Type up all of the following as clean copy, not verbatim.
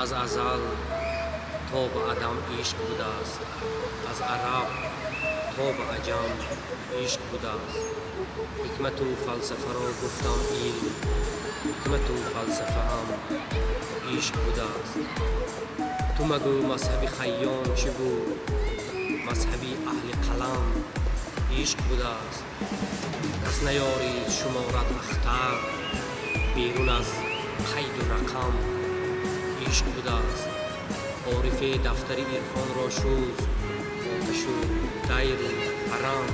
Аз азал то ба адам ишқ будааст, аз араб то ба аҷам ишқ будааст. Ҳикмату фалсафаро гуфтам илм, ҳикмату фалсафа ҳам ишқ будааст. Ту магӯ мазҳаби Хайём чӣ буд, мазҳаби аҳли қалам ишқ будааст. Кас наёрид шуморад ахтар берун аз қайду рақам ишқ будааст. Орифе дафтари ирфонро шуст, оташу дайру ҳарам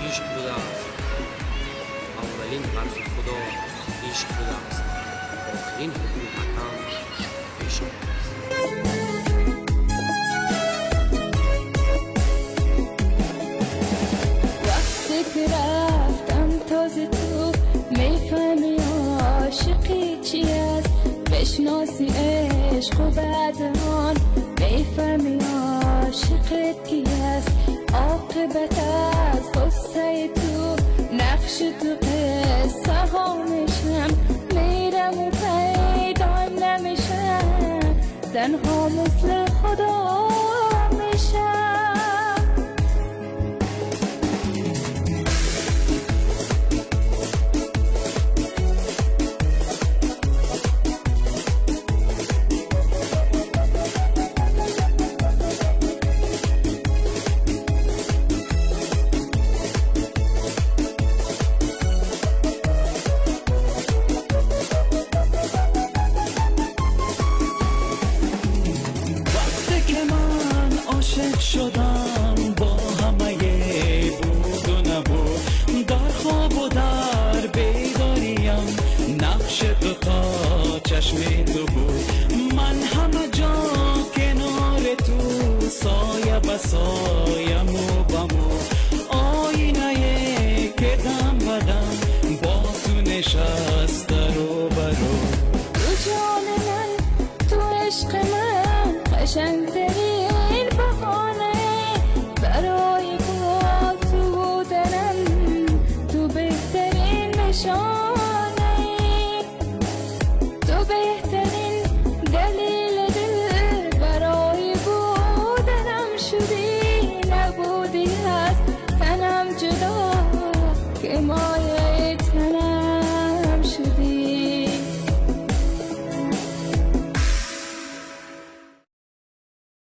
ишқ будааст. Аввалин ҳарфи Худо ишқ будааст, охирин ҳукми ҳакам ишқ будааст. Вақте ки рафтам този ту мефаҳми ошиқӣ чи аст, бишноси ишқу баъд он мефаҳми ошиқат ки аст. Оқибат аз ғуссаи ту нақши ту қиссаҳо мешам, мераму пайдо намешам, танҳо мисли Худо мешам. Вақте ки ман ошиқ шудам бо ҳамаи буду набуд, дар хобу дар бедориям нақши ту то чашми ту буд. Ман ҳама ҷо канори ту, соя ба соя, мӯ ба мӯ, оинае ки дам ба дам бо ту нишаста рӯбарӯ. Ту ҷони ман, ту ишқи ман, қашанг.